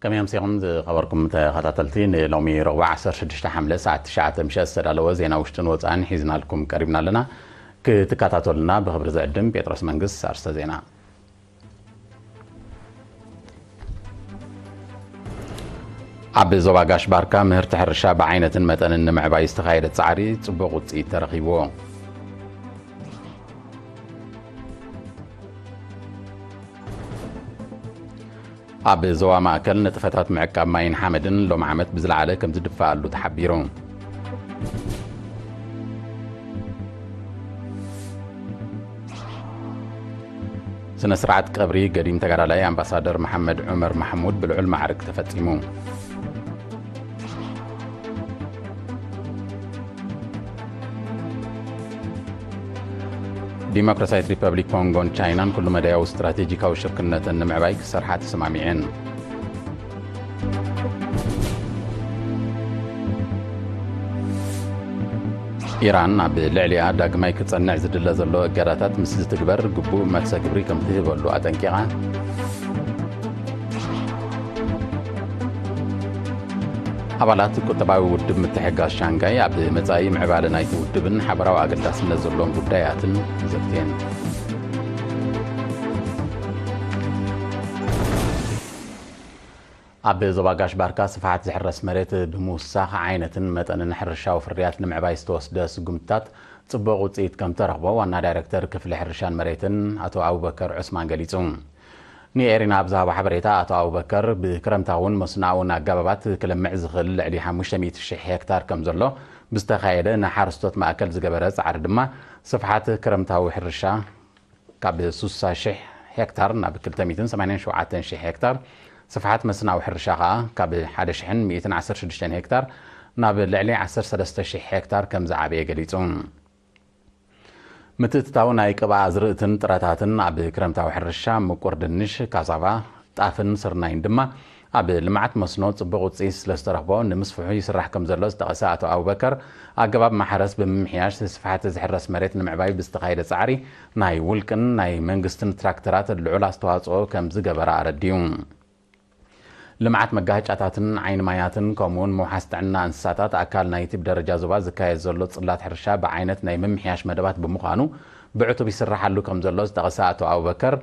ከመይ ኣምሲኹም ዝኸበርኩም ተኸታተልቲ፣ ንሎሚ ረቡዕ ዓሰርተ ሽዱሽተ ሓምለ ሰዓት ትሽዓተ ምሸት ዝተዳለወ ዜና ውሽጥን ወጻእን ሒዝናልኩም ቀሪብና ኣለና። ክትከታተሉና ብኽብሪ ዝዕድም ጴጥሮስ መንግስት። ኣርስተ ዜና። ኣብ ዞባ ጋሽ ባርካ ምህርቲ ሕርሻ ብዓይነትን መጠንን ንምዕባይ ዝተኻየደ ጻዕሪ ጽቡቕ ውጽኢት ተረኺብዎ። ኣብ ዞባ ማእከል ንጥፈታት ምዕቃብ ማይን ሓመድን ሎም ዓመት ብዝለዓለ ከም ዝድፋኣሉ ተሓቢሩ። ስነ ስርዓት ቀብሪ ገዲም ተጋዳላይ ኣምባሳደር መሓመድ ዑመር ማሕሙድ ብልዑል ማዕርግ ተፈጺሙ። ዲሞክራሲያዊት ሪፐብሊክ ኮንጎን ቻይናን ኩሉ መዳያዊ ስትራቴጂካዊ ሽርክነተን ንምዕባይ ክሰርሓ ተሰማሚዐን። ኢራን ኣብ ልዕሊኣ ዳግማይ ክጸንዕ ዝድለ ዘሎ እገዳታት ምስ ዝትግበር ግቡእ መልሰ ግብሪ ከም ትህበሉ ኣጠንቂቓ። ኣባላት ቁጠባዊ ውድብ ምትሕግጋዝ ሻንጋይ ኣብ መጻኢ ምዕባለ ናይቲ ውድብን ሓበራዊ ኣገዳስነት ዘለዎም ጉዳያትን ዘትየን። ኣብ ዞባ ጋሽ ባርካ ስፍሓት ዝሕረስ መሬት ብምውሳኽ ዓይነትን መጠንን ሕርሻዊ ፍርያት ንምዕባይ ዝተወስደ ስጉምትታት ጽቡቕ ውጽኢት ከም ተረኽቦ ዋና ዳይረክተር ክፍሊ ሕርሻን መሬትን ኣቶ ኣቡበከር ዑስማን ገሊጹ። ንኤሪና ኣብ ዝሃቦ ሓበሬታ ኣቶ ኣቡበከር ብክረምታውን መስኖኣውን ኣገባባት ክለምዕ ዝኽእል ልዕሊ ሓሙሽተ ሚእቲ ሽሕ ሄክታር ከም ዘሎ ብዝተኻየደ ንሓረስቶት ማእከል ዝገበረ ጻዕሪ ድማ ስፍሓት ክረምታዊ ሕርሻ ካብ ስሳ ሽሕ ሄክታር ናብ ክልተ ሚእትን ሰማንያን ሸውዓተን ሽሕ ሄክታር፣ ስፍሓት መስናዊ ሕርሻ ከኣ ካብ ሓደ ሽሕን ሚእትን ዓሰርተ ሽዱሽተን ሄክታር ናብ ልዕሊ ዓሰርተ ሰለስተ ሽሕ ሄክታር ከም ዝዓበየ ገሊጹ። ምትእትታው ናይ ቅብኣ ኣዝርእትን ጥረታትን ኣብ ክረምታዊ ሕርሻ ምቁር ድንሽ፣ ካሳቫ፣ ጣፍን ስርናይን ድማ ኣብ ልምዓት መስኖ ጽቡቕ ውጽኢት ስለ ዝተረኽቦ ንምስፍሑ ይስራሕ ከም ዘሎ ዝጠቐሰ ኣቶ ኣቡበከር፣ ኣገባብ ማሕረስ ብምምሕያሽ ስፍሓት ዝሕረስ መሬት ንምዕባይ ብዝተኻየደ ጻዕሪ ናይ ውልቅን ናይ መንግስትን ትራክተራት ልዑል ኣስተዋጽኦ ከም ዝገበራ ኣረዲኡ። ልምዓት መጋህጫታትን ዓይኒ ማያትን ከምኡውን ምውሓስ ጥዕና እንስሳታት ኣካል ናይቲ ብደረጃ ዞባ ዝካየድ ዘሎ ጽላት ሕርሻ ብዓይነት ናይ ምምሕያሽ መደባት ብምዃኑ ብዕቱብ ይስራሓሉ ከም ዘሎ ዝጠቐሰ ኣቶ ኣቡበከር፣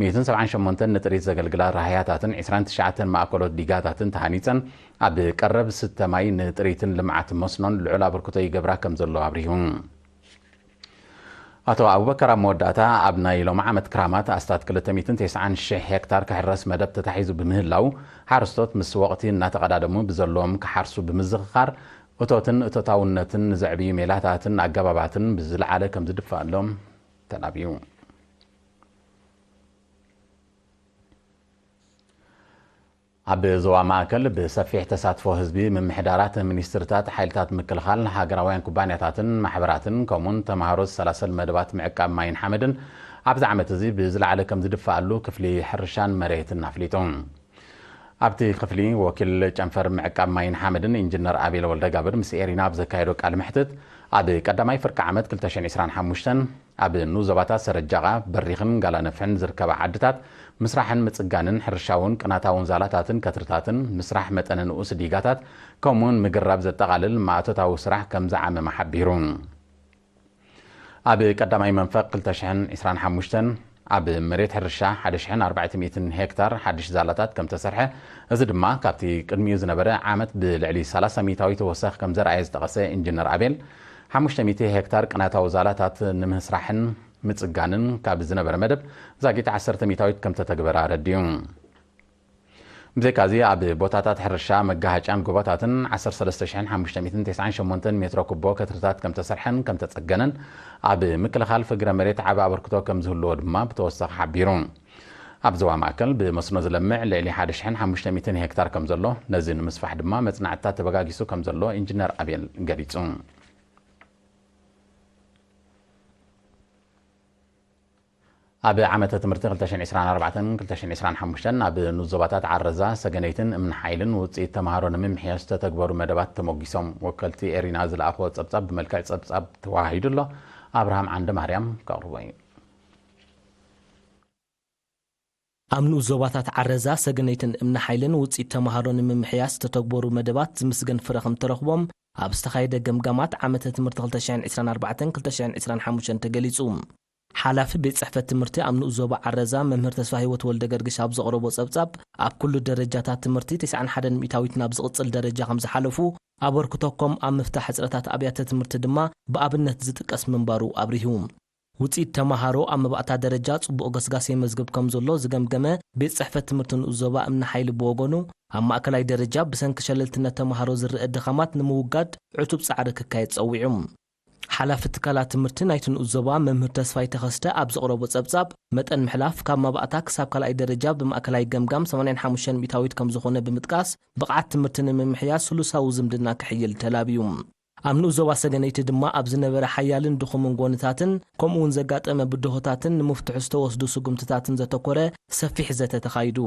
ሚእትን ሰብዓን ሸሞንተን ንጥሪት ዘገልግላ ራህያታትን ዕስራን ትሽዓተን ማእከሎት ዲጋታትን ተሃኒጸን ኣብ ቀረብ ስተ ማይ ንጥሪትን ልምዓት መስኖን ልዑል ኣበርክቶ ይገብራ ከም ዘሎ ኣብሪሁ። ኣቶ ኣቡበከር ኣብ መወዳእታ ኣብ ናይ ሎም ዓመት ክራማት ኣስታት ክልተ ሚእትን ተስዓን ሽሕ ሄክታር ክሕረስ መደብ ተታሒዙ ብምህላው ሓረስቶት ምስ ወቕቲ እናተቐዳደሙ ብዘለዎም ክሓርሱ ብምዝኽኻር እቶትን እቶታውነትን ንዘዕብዩ ሜላታትን ኣገባባትን ብዝለዓለ ከም ዝድፋኣሎም ተላብዩ። ኣብ ዞባ ማእከል ብሰፊሕ ተሳትፎ ህዝቢ ምምሕዳራት፣ ሚኒስትርታት፣ ሓይልታት ምክልኻል፣ ሃገራውያን ኩባንያታትን ማሕበራትን ከምኡውን ተምሃሮ ዝሰላሰል መደባት ምዕቃብ ማይን ሓመድን ኣብዚ ዓመት እዚ ብዝለዓለ ከም ዝድፋኣሉ ክፍሊ ሕርሻን መሬትን ኣፍሊጡ። ኣብቲ ክፍሊ ወኪል ጨንፈር ምዕቃብ ማይን ሓመድን ኢንጂነር ኣቤል ወልደጋብር ምስ ኤሪና ኣብ ዘካየዶ ቃለ መሕትት ኣብ ቀዳማይ ፍርቂ ዓመት ክልተ ሽሕን ዕስራን ሓሙሽተን ኣብ ንኡስ ዞባታት ሰረጃቓ፣ በሪኽን ጋላነፍሕን ዝርከባ ዓድታት ምስራሕን ምጽጋንን ሕርሻውን ቅናታውን ዛላታትን ከትርታትን ምስራሕ መጠነ ንኡስ ዲጋታት ከምኡውን ምግራብ ዘጠቓልል ማእቶታዊ ስራሕ ከም ዝዓመመ ሓቢሩ። ኣብ ቀዳማይ መንፈቕ ክልተ ሽሕን ዕስራን ሓሙሽተን ኣብ መሬት ሕርሻ ሓደ ሽሕን ኣርባዕተ ሚእትን ሄክታር ሓድሽ ዛላታት ከም ተሰርሐ፣ እዚ ድማ ካብቲ ቅድሚኡ ዝነበረ ዓመት ብልዕሊ ሰላሳ ሚእታዊት ወሰኽ ከም ዘርኣየ ዝጠቐሰ ኢንጂነር ኣቤል፣ ሓሙሽተ ሚእቲ ሄክታር ቅናታዊ ዛላታት ንምስራሕን ምጽጋንን ካብ ዝነበረ መደብ ዛጊት ዓሰርተ ሚእታዊት ከም ተተግበረ ኣረዲኡ። ብዘይካዚ ኣብ ቦታታት ሕርሻ መጋሃጫን ጎቦታትን ዓሰርተ ሰለስተ ሽሕን ሓሙሽተ ሚእትን ተስዓን ሸሞንተን ሜትሮ ኩቦ ከትርታት ከም ተሰርሐን ከም ተጸገነን ኣብ ምክልኻል ፍግረ መሬት ዓቢ ኣበርክቶ ከም ዝህልዎ ድማ ብተወሳኺ ሓቢሩ። ኣብ ዞባ ማእከል ብመስኖ ዝለምዕ ልዕሊ ሓደ ሽሕን ሓሙሽተ ሚእትን ሄክታር ከም ዘሎ፣ ነዚ ንምስፋሕ ድማ መጽናዕትታት ተበጋጊሱ ከም ዘሎ ኢንጂነር ኣቤል ገሊጹ። ኣብ ዓመተ ትምህርቲ ክልተ ሽሕን ዕስራን ኣርባዕተን ክልተ ሽሕን ዕስራን ሓሙሽተን ኣብ ንኡስ ዞባታት ዓረዛ፣ ሰገነይትን እምኒ ሓይልን ውጽኢት ተምሃሮ ንምምሕያሽ ዝተተግበሩ መደባት ተሞጊሶም። ወከልቲ ኤሪና ዝለኣኽዎ ጸብጻብ ብመልክዕ ጸብጻብ ተዋሂዱ ኣሎ። ኣብርሃም ዓንደ ማርያም ከቕርቦ እዩ። ኣብ ንኡስ ዞባታት ዓረዛ፣ ሰገነይትን እምኒ ሓይልን ውፅኢት ተምሃሮ ንምምሕያሽ ዝተተግበሩ መደባት ዝምስገን ፍረ ከም ተረኽቦም ኣብ ዝተኻየደ ገምጋማት ዓመተ ትምህርቲ ክልተ ሽሕን ዕስራን ኣርባዕተን ክልተ ሽሕን ዕስራን ሓሙሽተን ተገሊጹ። ሓላፊ ቤት ጽሕፈት ትምህርቲ ኣብ ንኡስ ዞባ ዓረዛ መምህር ተስፋ ህይወት ወልደ ገርግሽ ኣብ ዘቕረቦ ጸብጻብ፣ ኣብ ኩሉ ደረጃታት ትምህርቲ ተስዓን ሓደን ሚእታዊት ናብ ዝቕጽል ደረጃ ከም ዝሓለፉ፣ ኣበርክቶኮም ኣብ ምፍታሕ ሕጽረታት ኣብያተ ትምህርቲ ድማ ብኣብነት ዝጥቀስ ምንባሩ ኣብሪሁ። ውጽኢት ተማሃሮ ኣብ መባእታ ደረጃ ጽቡቕ ገስጋስ የመዝግብ ከም ዘሎ ዝገምገመ ቤት ጽሕፈት ትምህርቲ ንኡስ ዞባ እምኒ ሓይሊ ብወገኑ፣ ኣብ ማእከላይ ደረጃ ብሰንኪ ሸለልትነት ተማሃሮ ዝረአ ድኻማት ንምውጋድ ዕቱብ ጻዕሪ ክካየድ ጸዊዑ። ሓላፊ ትካላት ትምህርቲ ናይቲ ንኡስ ዞባ መምህር ተስፋይ ተኸስተ ኣብ ዘቕረቦ ጸብጻብ፣ መጠን ምሕላፍ ካብ መባእታ ክሳብ ካልኣይ ደረጃ ብማእከላይ ገምጋም ሰማንያን ሓሙሽተን ሚእታዊት ከም ዝኾነ ብምጥቃስ፣ ብቕዓት ትምህርቲ ንምምሕያሽ ስሉሳዊ ዝምድና ክሕይል ተላብዩ። ኣብ ንኡስ ዞባ ሰገነይቲ ድማ ኣብ ዝነበረ ሓያልን ድኹምን ጎንታትን ከምኡ እውን ዘጋጠመ ብድሆታትን ንምፍትሑ ዝተወስዱ ስጉምትታትን ዘተኮረ ሰፊሕ ዘተ ተኻይዱ።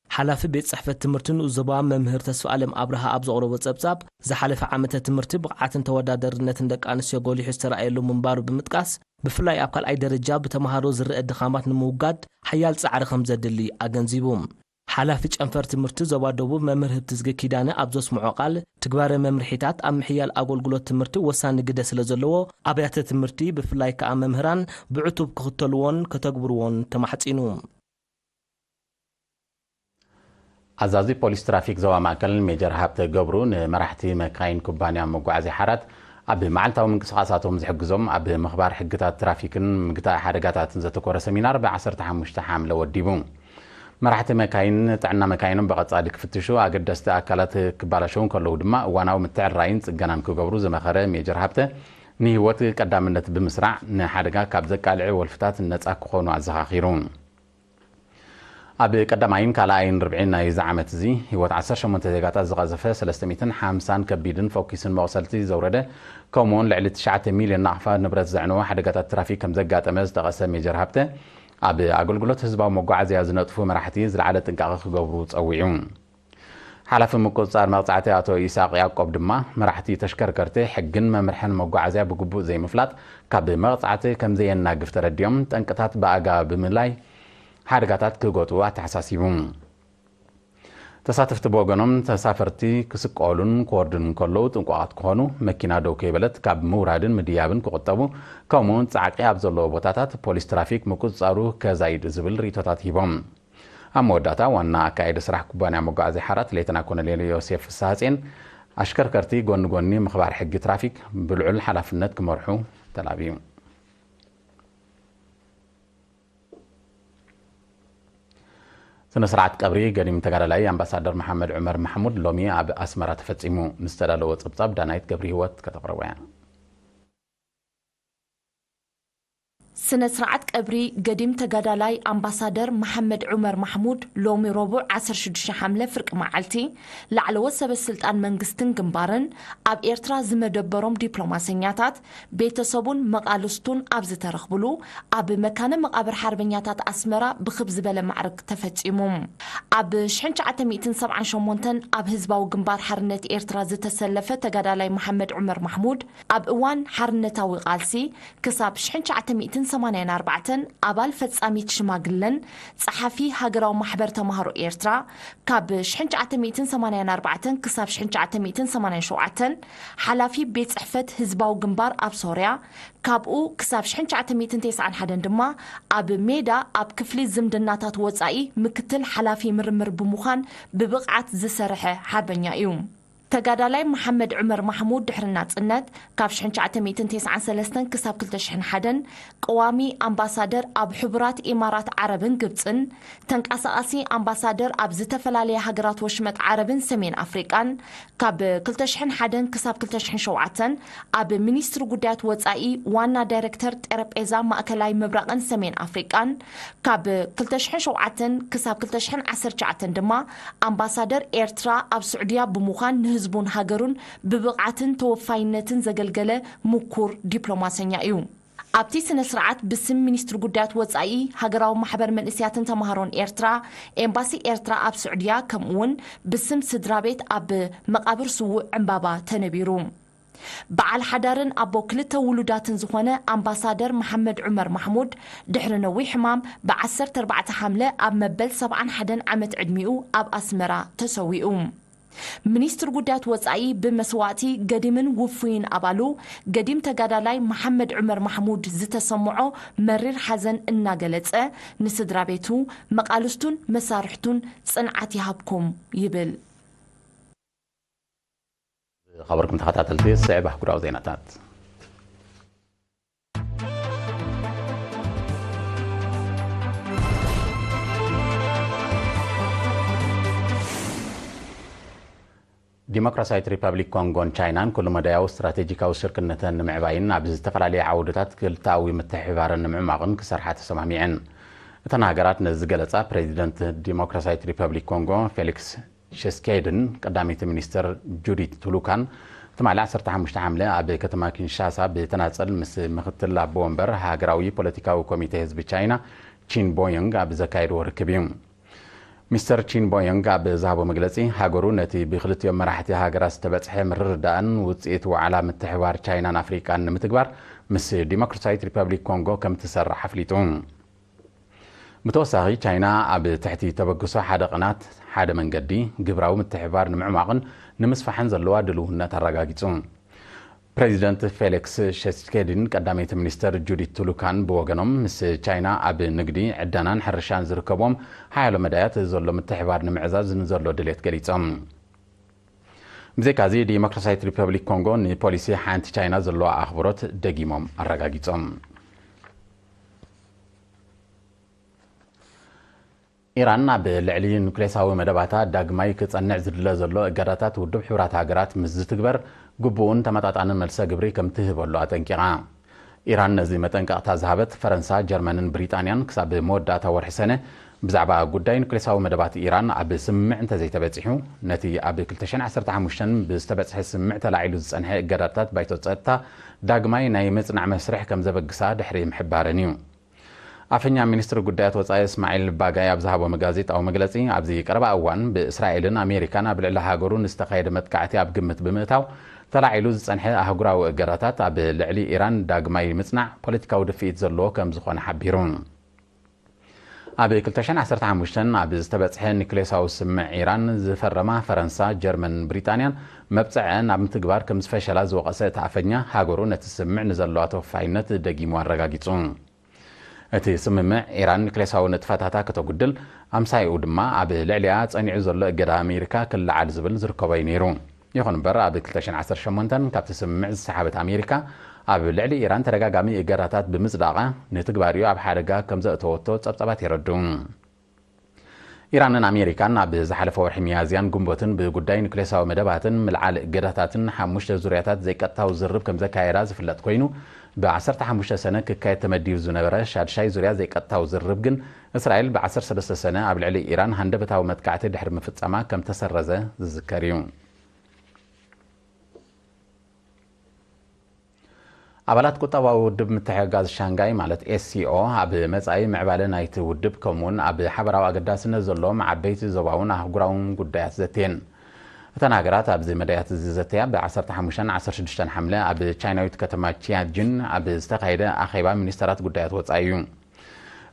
ሓላፊ ቤት ጽሕፈት ትምህርቲ ንኡስ ዞባ መምህር ተስፋ ኣለም ኣብርሃ ኣብ ዘቕረቦ ጸብጻብ፣ ዝሓለፈ ዓመተ ትምህርቲ ብቕዓትን ተወዳደርነትን ደቂ ኣንስትዮ ጎሊሑ ዝተረኣየሉ ምንባሩ ብምጥቃስ፣ ብፍላይ ኣብ ካልኣይ ደረጃ ብተምሃሮ ዝረአ ድኻማት ንምውጋድ ሓያል ጻዕሪ ከም ዘድሊ ኣገንዚቡ። ሓላፊ ጨንፈር ትምህርቲ ዞባ ደቡብ መምህር ህብትዝጊ ኪዳነ ኣብ ዘስምዖ ቃል፣ ትግባረ መምርሒታት ኣብ ምሕያል ኣገልግሎት ትምህርቲ ወሳኒ ግደ ስለ ዘለዎ፣ ኣብያተ ትምህርቲ ብፍላይ ከኣ መምህራን ብዕቱብ ክኽተልዎን ከተግብርዎን ተማሕጺኑ። ኣዛዚ ፖሊስ ትራፊክ ዞባ ማእከል ሜጀር ሃብተ ገብሩ ንመራሕቲ መካይን ኩባንያ መጓዓዝያ ሓራት ኣብ መዓልታዊ ምንቅስቓሳቶም ዝሕግዞም ኣብ ምኽባር ሕግታት ትራፊክን ምግታእ ሓደጋታትን ዘተኮረ ሰሚናር ብ ዓሰርተ ሓሙሽተ ሓምለ ወዲቡ። መራሕቲ መካይን ጥዕና መካይኖም ብቐጻሊ ክፍትሹ፣ ኣገደስቲ ኣካላት ክባላሸው እንከለዉ ድማ እዋናዊ ምትዕርራይን ጽገናን ክገብሩ ዝመኸረ ሜጀር ሃብተ፣ ንህይወት ቀዳምነት ብምስራዕ ንሓደጋ ካብ ዘቃልዕ ወልፍታት ነጻ ክኾኑ ኣዘኻኺሩ። ኣብ ቀዳማይን ካልኣይን ርብዒ ናይዚ ዓመት እዚ፣ ህይወት ዓሰርተ ሸሞንተ ዜጋታት ዝቐዘፈ ሰለስተ ሚእትን ሓምሳን ከቢድን ፈኲስን መቑሰልቲ ዘውረደ፣ ከምኡውን ልዕሊ ትሽዓተ ሚልዮን ናቕፋ ንብረት ዘዕነወ ሓደጋታት ትራፊክ ከም ዘጋጠመ ዝጠቐሰ ሜጀር ሃብተ፣ ኣብ ኣገልግሎት ህዝባዊ መጓዓዝያ ዝነጥፉ መራሕቲ ዝለዓለ ጥንቃቐ ክገብሩ ጸዊዑ። ሓላፊ ምቁጽጻር መቕጻዕቲ ኣቶ ኢሳቕ ያዕቆብ ድማ፣ መራሕቲ ተሽከርከርቲ ሕግን መምርሕን መጓዓዝያ ብግቡእ ዘይምፍላጥ ካብ መቕጻዕቲ ከም ዘየናግፍ ተረዲኦም፣ ጠንቅታት ብኣጋ ብምልላይ ሓደጋታት ክገጥኡ ኣተሓሳሲቡ። ተሳተፍቲ ብወገኖም፣ ተሳፈርቲ ክስቀሉን ክወርዱን እንከለዉ ጥንቁቓት ክኾኑ፣ መኪና ደው ከይበለት ካብ ምውራድን ምድያብን ክቑጠቡ፣ ከምኡውን ጻዕቂ ኣብ ዘለዎ ቦታታት ፖሊስ ትራፊክ ምቁጽጻሩ ከዛይድ ዝብል ርእይቶታት ሂቦም። ኣብ መወዳእታ፣ ዋና ኣካያዲ ስራሕ ኩባንያ መጓዓዝያ ሓራት ሌተና ኮሎኔል ዮሴፍ ፍስሃጼን፣ ኣሽከርከርቲ ጎኒ ጎኒ ምኽባር ሕጊ ትራፊክ ብልዑል ሓላፍነት ክመርሑ ተላብዩ። ስነ ስርዓት ቀብሪ ገዲም ተጋዳላይ ኣምባሳደር መሓመድ ዑመር ማሕሙድ ሎሚ ኣብ ኣስመራ ተፈጺሙ። ንዝተዳለወ ጸብጻብ ዳናይት ገብረ ህይወት ከተቕርቦ እያ። ስነ ስርዓት ቀብሪ ገዲም ተጋዳላይ ኣምባሳደር መሓመድ ዑመር ማሕሙድ ሎሚ ረቡዕ ዓሰርተ ሽዱሽተ ሓምለ ፍርቂ መዓልቲ ላዕለዎት ሰበ ስልጣን መንግስትን ግንባርን፣ ኣብ ኤርትራ ዝመደበሮም ዲፕሎማሰኛታት፣ ቤተሰቡን መቓልስቱን ኣብ ዝተረኽብሉ ኣብ መካነ መቓብር ሓርበኛታት ኣስመራ ብኽብ ዝበለ ማዕርግ ተፈጺሙ። ኣብ ሽሕን ትሽዓተ ሚእትን ሰብዓን ሸሞንተን ኣብ ህዝባዊ ግንባር ሓርነት ኤርትራ ዝተሰለፈ ተጋዳላይ መሓመድ ዑመር ማሕሙድ፣ ኣብ እዋን ሓርነታዊ ቃልሲ ክሳብ ሽሕን ትሽዓተ ሚእትን ሰማንያን ኣርባዕተን ኣባል ፈጻሚት ሽማግለን ጸሓፊ ሃገራዊ ማሕበር ተማሃሮ ኤርትራ፣ ካብ ሽሕን ትሽዓተ ሚእትን ሰማንያን ኣርባዕተን ክሳብ ሽሕን ትሽዓተ ሚእትን ሰማንያን ሸውዓተን ሓላፊ ቤት ጽሕፈት ህዝባዊ ግንባር ኣብ ሶርያ፣ ካብኡ ክሳብ ሽሕን ትሽዓተ ሚእትን ተስዓን ሓደን ድማ ኣብ ሜዳ ኣብ ክፍሊ ዝምድናታት ወጻኢ ምክትል ሓላፊ ምርምር ብምዃን ብብቕዓት ዝሰርሐ ሓርበኛ እዩ። ተጋዳላይ መሓመድ ዑመር ማሕሙድ ድሕሪ ናጽነት፣ ካብ ሽሕን ትሽዓተ ሚእትን ተስዓን ሰለስተን ክሳብ ክልተ ሽሕን ሓደን ቀዋሚ ኣምባሳደር ኣብ ሕቡራት ኢማራት ዓረብን ግብጽን፣ ተንቀሳቓሲ ኣምባሳደር ኣብ ዝተፈላለያ ሃገራት ወሽመጥ ዓረብን ሰሜን ኣፍሪቃን፣ ካብ ክልተ ሽሕን ሓደን ክሳብ ክልተ ሽሕን ሸውዓተን ኣብ ሚኒስትሪ ጉዳያት ወጻኢ ዋና ዳይረክተር ጠረጴዛ ማእከላይ ምብራቕን ሰሜን ኣፍሪቃን፣ ካብ ክልተ ሽሕን ሸውዓተን ክሳብ ክልተ ሽሕን ዓሰርተ ትሽዓተን ድማ ኣምባሳደር ኤርትራ ኣብ ስዑድያ ብምዃን ንህዝቡን ሃገሩን ብብቕዓትን ተወፋይነትን ዘገልገለ ምኩር ዲፕሎማሰኛ እዩ። ኣብቲ ስነ ስርዓት ብስም ሚኒስትሪ ጉዳያት ወጻኢ፣ ሃገራዊ ማሕበር መንእስያትን ተማሃሮን ኤርትራ፣ ኤምባሲ ኤርትራ ኣብ ስዑድያ፣ ከምኡውን ብስም ስድራ ቤት ኣብ መቓብር ስዉእ ዕምባባ ተነቢሩ። በዓል ሓዳርን ኣቦ ክልተ ውሉዳትን ዝኾነ ኣምባሳደር መሓመድ ዑመር ማሕሙድ፣ ድሕሪ ነዊሕ ሕማም፣ ብ ዓሰርተ ኣርባዕተ ሓምለ ኣብ መበል ሰብዓን ሓደን ዓመት ዕድሚኡ ኣብ ኣስመራ ተሰዊኡ። ሚኒስትር ጉዳያት ወጻኢ ብመስዋእቲ ገዲምን ውፉይን ኣባሉ፣ ገዲም ተጋዳላይ መሓመድ ዑመር ማሕሙድ ዝተሰምዖ መሪር ሓዘን እናገለጸ፣ ንስድራ ቤቱ፣ መቓልስቱን መሳርሕቱን ጽንዓት ይሃብኩም ይብል። ዝኸበርኩም ተኸታተልቲ፣ ዝስዕብ ኣህጉራዊ ዜናታት። ዲሞክራሲያዊት ሪፐብሊክ ኮንጎን ቻይናን ኩሉ መዳያዊ ስትራቴጂካዊ ሽርክነተን ንምዕባይን ኣብ ዝተፈላለየ ዓውድታት ክልተኣዊ ምትሕብባረን ንምዕማቕን ክሰርሓ ተሰማሚዐን። እተን ሃገራት ነዚ ዝገለጻ ፕሬዚደንት ዲሞክራሲያዊት ሪፐብሊክ ኮንጎ ፌሊክስ ሸስኬድን ቀዳመይቲ ሚኒስትር ጁዲት ቱሉካን ትማሊ ዓሰርተ ሓሙሽተ ሓምለ ኣብ ከተማ ኪንሻሳ ብተናጸል ምስ ምክትል ኣቦ ወንበር ሃገራዊ ፖለቲካዊ ኮሚቴ ህዝቢ ቻይና ቺን ቦዮንግ ኣብ ዘካየድዎ ርክብ እዩ። ሚስተር ቺን ቦዮንግ ኣብ ዝሃቦ መግለጺ፣ ሃገሩ ነቲ ብክልቲኦም መራሕቲ ሃገራት ዝተበጽሐ ምርድዳእን ውጽኢት ዋዕላ ምትሕብባር ቻይናን ኣፍሪቃን ንምትግባር ምስ ዲሞክራሲያዊት ሪፐብሊክ ኮንጎ ከም ትሰርሕ ኣፍሊጡ። ብተወሳኺ፣ ቻይና ኣብ ትሕቲ ተበግሶ ሓደ ቅናት፣ ሓደ መንገዲ ግብራዊ ምትሕብባር ንምዕማቕን ንምስፋሕን ዘለዋ ድልውነት ኣረጋጊጹ። ፕሬዚደንት ፌሊክስ ሸስኬድን ቀዳመይቲ ሚኒስተር ጁዲት ቱሉካን ብወገኖም፣ ምስ ቻይና ኣብ ንግዲ፣ ዕደናን ሕርሻን ዝርከቦም ሓያሎ መዳያት ዘሎ ምትሕብባር ንምዕዛዝ ንዘሎ ድሌት ገሊጾም። ብዘይካዚ፣ ዲሞክራሲያዊት ሪፐብሊክ ኮንጎ ንፖሊሲ ሓንቲ ቻይና ዘለዋ ኣኽብሮት ደጊሞም ኣረጋጊጾም። ኢራን ኣብ ልዕሊ ኑክሌሳዊ መደባታ ዳግማይ ክጸንዕ ዝድለ ዘሎ እገዳታት ውድብ ሕቡራት ሃገራት ምስ ዝትግበር ግቡእን ተመጣጣንን መልሰ ግብሪ ከም ትህበሉ ኣጠንቂቓ። ኢራን ነዚ መጠንቀቕታ ዝሃበት ፈረንሳ፣ ጀርመንን ብሪጣንያን ክሳብ መወዳእታ ወርሒ ሰነ ብዛዕባ ጉዳይ ኑክሌሳዊ መደባት ኢራን ኣብ ስምምዕ እንተዘይተበጺሑ፣ ነቲ ኣብ ክልተ ሽሕን ዓሰርተ ሓሙሽተን ብዝተበጽሐ ስምምዕ ተላዒሉ ዝጸንሐ እገዳታት ባይቶ ጸጥታ ዳግማይ ናይ ምጽናዕ መስርሕ ከም ዘበግሳ ድሕሪ ምሕባረን እዩ። ኣፈኛ ሚኒስትሪ ጉዳያት ወጻኢ እስማዒል ባጋይ ኣብ ዝሃቦ ጋዜጣዊ መግለጺ፣ ኣብዚ ቀረባ እዋን ብእስራኤልን ኣሜሪካን ኣብ ልዕሊ ሃገሩ ንዝተኻየደ መጥቃዕቲ ኣብ ግምት ብምእታው፣ ተላዒሉ ዝጸንሐ ኣህጉራዊ እገዳታት ኣብ ልዕሊ ኢራን ዳግማይ ምጽናዕ ፖለቲካዊ ድፍኢት ዘለዎ ከም ዝኾነ ሓቢሩ። ኣብ ክልተ ሽሕን ዓሰርተ ሓሙሽተን ኣብ ዝተበጽሐ ኒክሌሳዊ ስምምዕ ኢራን ዝፈረማ ፈረንሳ፣ ጀርመንን ብሪጣንያን መብጽዐ ናብ ምትግባር ከም ዝፈሸላ ዝወቐሰ እቲ ኣፈኛ፣ ሃገሩ ነቲ ስምምዕ ንዘለዋ ተወፋይነት ደጊሙ ኣረጋጊጹ። እቲ ስምምዕ፣ ኢራን ኒክሌሳዊ ንጥፈታታ ከተጉድል፣ ኣምሳይኡ ድማ ኣብ ልዕሊኣ ጸኒዑ ዘሎ እገዳ ኣሜሪካ ክለዓል ዝብል ዝርከቦ እዩ ነይሩ። ይኹን እምበር፣ ኣብ ክልተ ሽሕን ዓሰርተ ሸሞንተን ካብቲ ስምምዕ ዝሰሓበት ኣሜሪካ፣ ኣብ ልዕሊ ኢራን ተደጋጋሚ እገዳታት ብምጽዳቓ፣ ንትግባሪኡ ኣብ ሓደጋ ከም ዘእተወቶ ጸብጻባት የረድኡ። ኢራንን ኣሜሪካን ኣብ ዝሓለፈ ወርሒ ሚያዝያን ግንቦትን ብጉዳይ ኑክሌሳዊ መደባትን ምልዓል እገዳታትን ሓሙሽተ ዙርያታት ዘይቀጥታዊ ዝርርብ ከም ዘካየዳ ዝፍለጥ ኮይኑ፣ ብ ዓሰርተ ሓሙሽተ ሰነ ክካየድ ተመዲቡ ዝነበረ ሻድሻይ ዙርያ ዘይቀጥታዊ ዝርርብ ግን፣ እስራኤል ብ ዓሰርተ ሰለስተ ሰነ ኣብ ልዕሊ ኢራን ሃንደበታዊ መጥቃዕቲ ድሕሪ ምፍጻማ ከም ተሰረዘ ዝዝከር እዩ። ኣባላት ቁጠባዊ ውድብ ምትሕግጋዝ ሻንጋይ ማለት ኤስሲኦ፣ ኣብ መጻኢ ምዕባለ ናይቲ ውድብ፣ ከምኡውን ኣብ ሓበራዊ ኣገዳስነት ዘለዎም ዓበይቲ ዞባውን ኣህጉራውን ጉዳያት ዘትየን። እተን ሃገራት ኣብዚ መዳያት እዚ ዘተያ፣ ብ ዓሰርተ ሓሙሽተን ዓሰርተ ሽዱሽተን ሓምለ ኣብ ቻይናዊት ከተማ ቺያንጂን ኣብ ዝተኻየደ ኣኼባ ሚኒስተራት ጉዳያት ወጻኢ እዩ።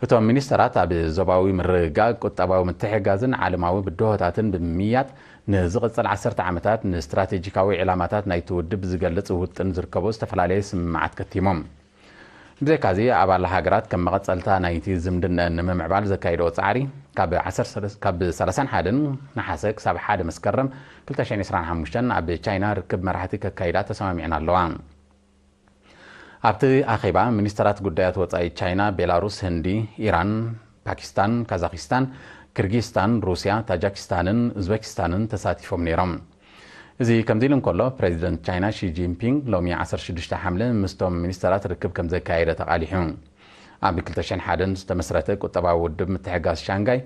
እቶም ሚኒስተራት፣ ኣብ ዞባዊ ምርግጋእ፣ ቁጠባዊ ምትሕግጋዝን ዓለማዊ ብድሆታትን ብምምይያጥ፣ ንዝቕጽል ዓሰርተ ዓመታት ንስትራቴጂካዊ ዕላማታት ናይቲ ውድብ ዝገልጽ ውጥን ዝርከቦ ዝተፈላለየ ስምምዓት ከቲሞም። ብዘይካዚ፣ ኣባል ሃገራት ከም መቐጸልታ ናይቲ ዝምድነአን ንምምዕባል ዘካየድኦ ጻዕሪ፣ ካብ ዓሰርተ፣ ካብ ሰላሳን ሓደን ነሓሰ ክሳብ ሓደ መስከረም ክልተ ሽሕን ዕስራን ሓሙሽተን ኣብ ቻይና ርክብ መራሕቲ ከካይዳ ተሰማሚዐን ኣለዋ። ኣብቲ ኣኼባ፣ ሚኒስተራት ጉዳያት ወጻኢ ቻይና፣ ቤላሩስ፣ ህንዲ፣ ኢራን፣ ፓኪስታን፣ ካዛኪስታን፣ ኪርጊስታን፣ ሩስያ፣ ታጃኪስታንን ኡዝበኪስታንን ተሳቲፎም ነይሮም። እዚ ከምዚ ኢሉ እንከሎ፣ ፕሬዚደንት ቻይና ሺ ጂንፒንግ ሎሚ ዓሰርተ ሽዱሽተ ሓምለ ምስቶም ሚኒስተራት ርክብ ከም ዘካየደ ተቓሊሑ። ኣብ ክልተ ሽሕን ሓደን ዝተመስረተ ቁጠባዊ ውድብ ምትሕግጋዝ ሻንጋይ፣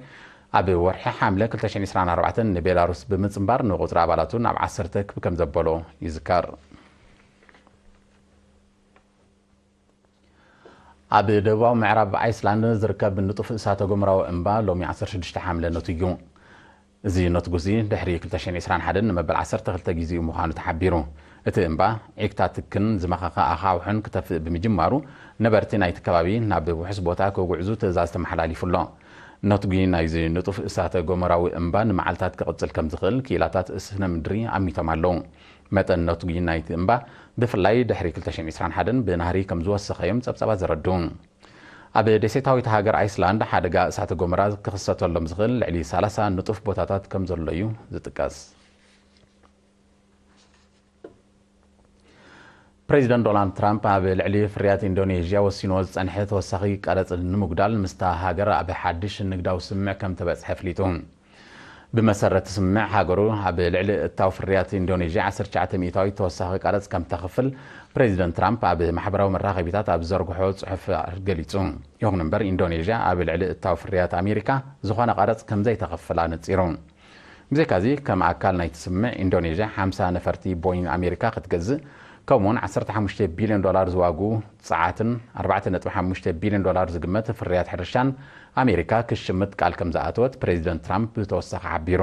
ኣብ ወርሒ ሓምለ ክልተ ሽሕን ዕስራን ኣርባዕተን ንቤላሩስ ብምጽንባር፣ ንቁጽሪ ኣባላቱ ናብ ዓሰርተ ክብ ከም ዘበሎ ይዝከር። ኣብ ደቡባዊ ምዕራብ ኣይስላንድ ዝርከብ ንጡፍ እሳተ ጎመራዊ እምባ ሎሚ ዓሰርተ ሽዱሽተ ሓምለ ነትዩ። እዚ ነትጉዚ ድሕሪ ክልተ ሽሕን ዕስራን ሓደን ንመበል ዓሰርተ ክልተ ግዜኡ ምዃኑ ተሓቢሩ። እቲ እምባ ዒግታትክን ዝመኸኸ ኣኻውሕን ክተፍእ ብምጅማሩ፣ ነበርቲ ናይቲ ከባቢ ናብ ውሑስ ቦታ ክጉዕዙ ትእዛዝ ተመሓላሊፉ ኣሎ። ነትጒ ናይዚ ንጡፍ እሳተ ጎመራዊ እምባ ንመዓልታት ክቕጽል ከም ዝኽእል ክኢላታት ስነ ምድሪ ኣሚቶም ኣለዉ። መጠን ነትጒ ናይቲ እምባ ብፍላይ ድሕሪ ክልተ ሽሕን ዕስራን ሓደን ብናህሪ ከም ዝወሰኸ እዮም ጸብጻባት ዘረድኡ። ኣብ ደሴታዊት ሃገር ኣይስላንድ ሓደጋ እሳተ ጎመራ ክኽሰተሎም ዝኽእል ልዕሊ ሰላሳ ንጡፍ ቦታታት ከም ዘሎ እዩ ዝጥቀስ። ፕሬዚደንት ዶናልድ ትራምፕ ኣብ ልዕሊ ፍርያት ኢንዶኔዥያ ወሲንዎ ዝጸንሐ ተወሳኺ ቀረጽ ንምጉዳል ምስታ ሃገር ኣብ ሓድሽ ንግዳዊ ስምምዕ ከም ተበጽሐ ኣፍሊጡ። ብመሰረት ስምምዕ ሃገሩ ኣብ ልዕሊ እታው ፍርያት ኢንዶኔዥያ ዓሰርተ ትሽዓተ ሚእታዊት ተወሳኺ ቀረጽ ከም ተኽፍል ፕሬዚደንት ትራምፕ ኣብ ማሕበራዊ መራኸቢታት ኣብ ዝዘርግሖ ጽሑፍ ገሊጹ። ይኹን እምበር ኢንዶኔዥያ ኣብ ልዕሊ እታው ፍርያት ኣሜሪካ ዝኾነ ቀረጽ ከም ዘይተኽፍል ኣነጺሩ። ብዘይካዚ ከም ኣካል ናይቲ ስምምዕ ኢንዶኔዥያ ሓምሳ ነፈርቲ ቦይንግ ኣሜሪካ ክትገዝእ፣ ከምኡውን ዓሰርተ ሓሙሽተ ቢልዮን ዶላር ዝዋግኡ ጸዓትን ኣርባዕተ ነጥቢ ሓሙሽተ ቢልዮን ዶላር ዝግመት ፍርያት ሕርሻን ኣሜሪካ ክትሽምት ቃል ከም ዝኣተወት ፕሬዚደንት ትራምፕ ብተወሳኺ ሓቢሩ።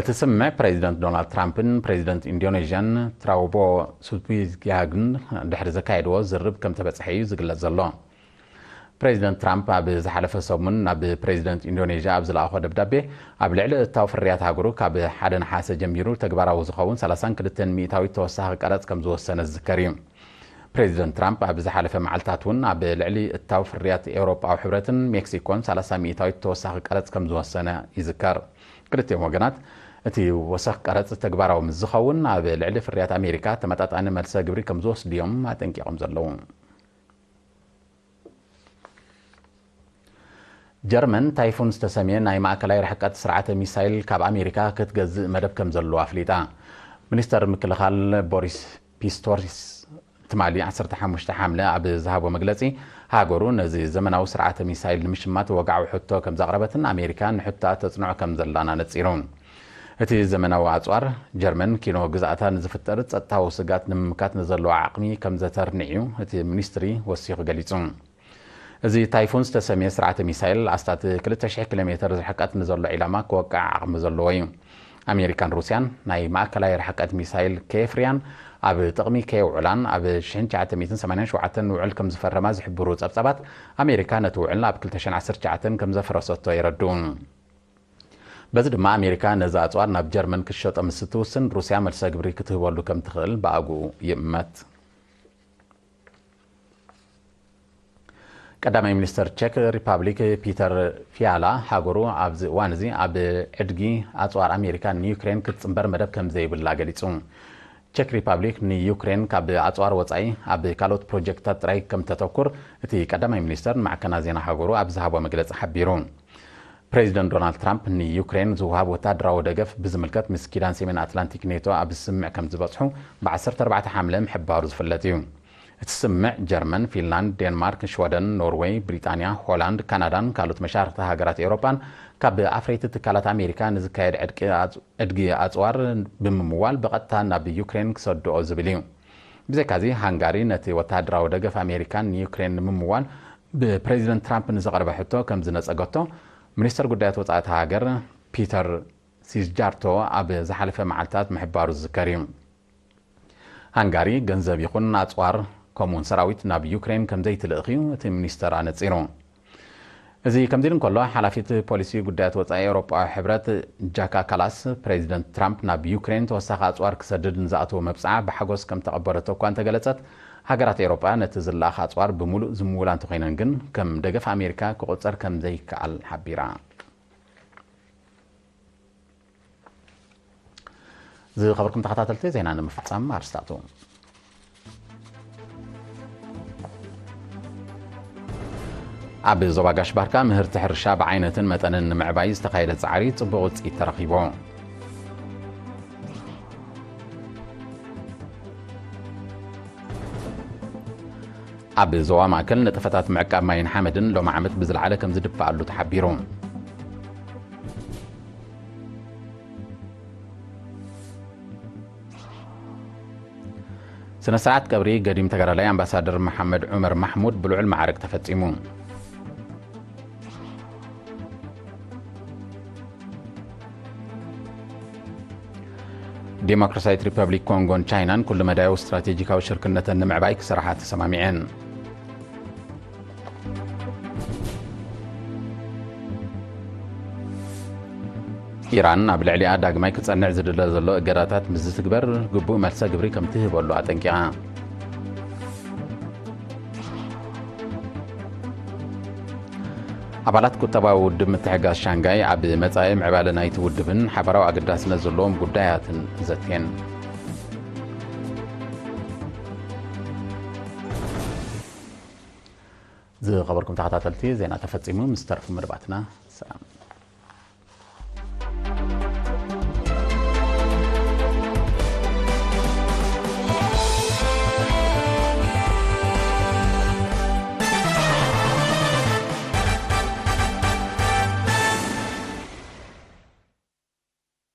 እቲ ስምምዕ ፕሬዚደንት ዶናልድ ትራምፕን ፕሬዚደንት ኢንዶኔዥያን ትራውቦ ሱቢያግን ድሕሪ ዘካየድዎ ዝርርብ ከም ተበጽሐ እዩ ዝግለጽ ዘሎ። ፕሬዚደንት ትራምፕ ኣብ ዝሓለፈ ሰሙን ናብ ፕሬዚደንት ኢንዶኔዥያ ኣብ ዝለኣኾ ደብዳቤ፣ ኣብ ልዕሊ እታው ፍርያት ሃገሩ ካብ ሓደ ነሓሰ ጀሚሩ ተግባራዊ ዝኸውን ሰላሳን ክልተን ሚእታዊት ተወሳኺ ቀረጽ ከም ዝወሰነ ዝዝከር እዩ። ፕሬዚደንት ትራምፕ ኣብ ዝሓለፈ መዓልታት እውን ኣብ ልዕሊ እታው ፍርያት ኤውሮጳዊ ሕብረትን ሜክሲኮን ሰላሳ ሚእታዊት ተወሳኺ ቀረጽ ከም ዝወሰነ ይዝከር። ክልቲኦም ወገናት እቲ ወሰኽ ቀረጽ ተግባራዊ ምስ ዝኸውን ኣብ ልዕሊ ፍርያት ኣሜሪካ ተመጣጣኒ መልሰ ግብሪ ከም ዝወስዱ እዮም ኣጠንቂቖም ዘለዉ። ጀርመን ታይፉን ዝተሰምየ ናይ ማእከላይ ርሕቀት ስርዓተ ሚሳይል ካብ ኣሜሪካ ክትገዝእ መደብ ከም ዘለዎ ኣፍሊጣ። ሚኒስተር ምክልኻል ቦሪስ ፒስቶሪስ ትማሊ ዓሰርተ ሓሙሽተ ሓምለ ኣብ ዝሃቦ መግለጺ፣ ሃገሩ ነዚ ዘመናዊ ስርዓተ ሚሳይል ንምሽማት ወግዓዊ ሕቶ ከም ዘቕረበትን ኣሜሪካ ንሕቶኣ ተጽንዖ ከም ዘላን ኣነጺሩ። እቲ ዘመናዊ ኣጽዋር፣ ጀርመን ኪኖ ግዝኣታ ንዝፍጠር ጸጥታዊ ስግኣት ንምምካት ንዘለዎ ዓቕሚ ከም ዘተርንዕ እዩ እቲ ሚኒስትሪ ወሲኹ ገሊጹ። እዚ ታይፉን ዝተሰምየ ስርዓተ ሚሳይል ኣስታት ክልተ ሽሕ ኪሎ ሜተር ርሕቀት ንዘሎ ዒላማ ክወቅዕ ዓቕሚ ዘለዎ እዩ። ኣሜሪካን ሩስያን ናይ ማእከላይ ርሕቀት ሚሳይል ከየፍርያን ኣብ ጥቕሚ ከየውዕላን ኣብ ሽሕን ትሽዓተ ሚእትን ሰማንያን ሸውዓተን ውዕል ከም ዝፈረማ ዝሕብሩ ጸብጻባት፣ ኣሜሪካ ነቲ ውዕል ኣብ ክልተ ሽሕን ዓሰርተ ትሽዓተን ከም ዘፍረሰቶ የረድኡ። በዚ ድማ ኣሜሪካ ነዚ ኣጽዋር ናብ ጀርመን ክትሸጦ ምስ እትውስን፣ ሩስያ መልሰ ግብሪ ክትህበሉ ከም ትኽእል ብኣግኡ ይእመት። ቀዳማይ ሚኒስተር ቸክ ሪፓብሊክ ፒተር ፊያላ፣ ሃገሩ ኣብዚ እዋን እዚ ኣብ ዕድጊ ኣጽዋር ኣሜሪካ ንዩክሬን ክትጽንበር መደብ ከም ዘይብላ ገሊጹ። ቸክ ሪፓብሊክ ንዩክሬን ካብ ኣጽዋር ወጻኢ ኣብ ካልኦት ፕሮጀክትታት ጥራይ ከም ተተኩር እቲ ቀዳማይ ሚኒስተር ንማዕከናት ዜና ሃገሩ ኣብ ዝሃቦ መግለጺ ሓቢሩ። ፕሬዚደንት ዶናልድ ትራምፕ ንዩክሬን ዝወሃብ ወታደራዊ ደገፍ ብዝምልከት ምስ ኪዳን ሰሜን ኣትላንቲክ ኔቶ ኣብ ስምምዕ ከም ዝበጽሑ ብ ዓሰርተ ኣርባዕተ ሓምለ ምሕባሩ ዝፍለጥ እዩ። እቲ ስምምዕ ጀርመን፣ ፊንላንድ፣ ዴንማርክ፣ ሽወደን፣ ኖርወይ፣ ብሪጣንያ፣ ሆላንድ፣ ካናዳን ካልኦት መሻርኽቲ ሃገራት ኤውሮጳን ካብ ኣፍረይቲ ትካላት ኣሜሪካ ንዝካየድ ዕድቂ ኣጽ-፣ ዕድጊ ኣጽዋር ብምምዋል ብቐጥታ ናብ ዩክሬን ክሰድኦ ዝብል እዩ። ብዘይካዚ ሃንጋሪ ነቲ ወታደራዊ ደገፍ ኣሜሪካን ንዩክሬን ንምምዋል ብፕሬዚደንት ትራምፕ ንዝቐረበ ሕቶ ከም ዝነጸገቶ ሚኒስተር ጉዳያት ወጻኢ እታ ሃገር ፒተር ሲዝጃርቶ ኣብ ዝሓለፈ መዓልታት ምሕባሩ ዝዝከር እዩ። ሃንጋሪ ገንዘብ ይኹን ኣጽዋር ከምኡውን ሰራዊት ናብ ዩክሬን ከም ዘይትልእኽ እዩ እቲ ሚኒስተር ኣነጺሩ። እዚ ከምዚ ኢሉ እንከሎ፣ ሓላፊት ፖሊሲ ጉዳያት ወጻኢ ኤውሮጳዊ ሕብረት ጃካ ካላስ፣ ፕሬዚደንት ትራምፕ ናብ ዩክሬን ተወሳኺ ኣጽዋር ክሰድድ ንዝኣተዎ መብጽዓ ብሓጎስ ከም ተቐበለቶ እኳ እንተገለጸት፣ ሃገራት ኤውሮጳ ነቲ ዝለኣኽ ኣጽዋር ብምሉእ ዝምውላ እንተኾይነን ግን ከም ደገፍ ኣሜሪካ ክቑጸር ከም ዘይከኣል ሓቢራ። ዝኸበርኩም ተኸታተልቲ፣ ዜና ንምፍጻም ኣርስታቱ። ኣብ ዞባ ጋሽ ባርካ ምህርቲ ሕርሻ ብዓይነትን መጠንን ንምዕባይ ዝተኻየደ ጻዕሪ ጽቡቕ ውጽኢት ተረኺቡ። ኣብ ዞባ ማእከል ንጥፈታት ምዕቃብ ማይን ሓመድን ሎሚ ዓመት ብዝለዓለ ከም ዝድፋኣሉ ተሓቢሩ። ስነ ስርዓት ቀብሪ ገዲም ተጋዳላይ ኣምባሳደር መሓመድ ዑመር ማሕሙድ ብልዑል ማዕረግ ተፈጺሙ። ዴሞክራሲያዊት ሪፐብሊክ ኮንጎን ቻይናን ኩሉ መዳያዊ ስትራቴጂካዊ ሽርክነተን ንምዕባይ ክሰርሓ ተሰማሚዐን። ኢራን ኣብ ልዕሊኣ ዳግማይ ክጸንዕ ዝድለ ዘሎ እገዳታት ምስ ዝትግበር ግቡእ መልሰ ግብሪ ከም ትህበሉ ኣጠንቂቓ። ኣባላት ቁጠባዊ ውድብ ምትሕጋዝ ሻንጋይ ኣብ መጻኢ ምዕባለ ናይቲ ውድብን ሓባራዊ ኣገዳስነት ዘለዎም ጉዳያትን ዘትየን። ዝኸበርኩም ተኸታተልቲ፣ ዜና ተፈጺሙ። ምስ ተረፉ መደባትና ሰላም።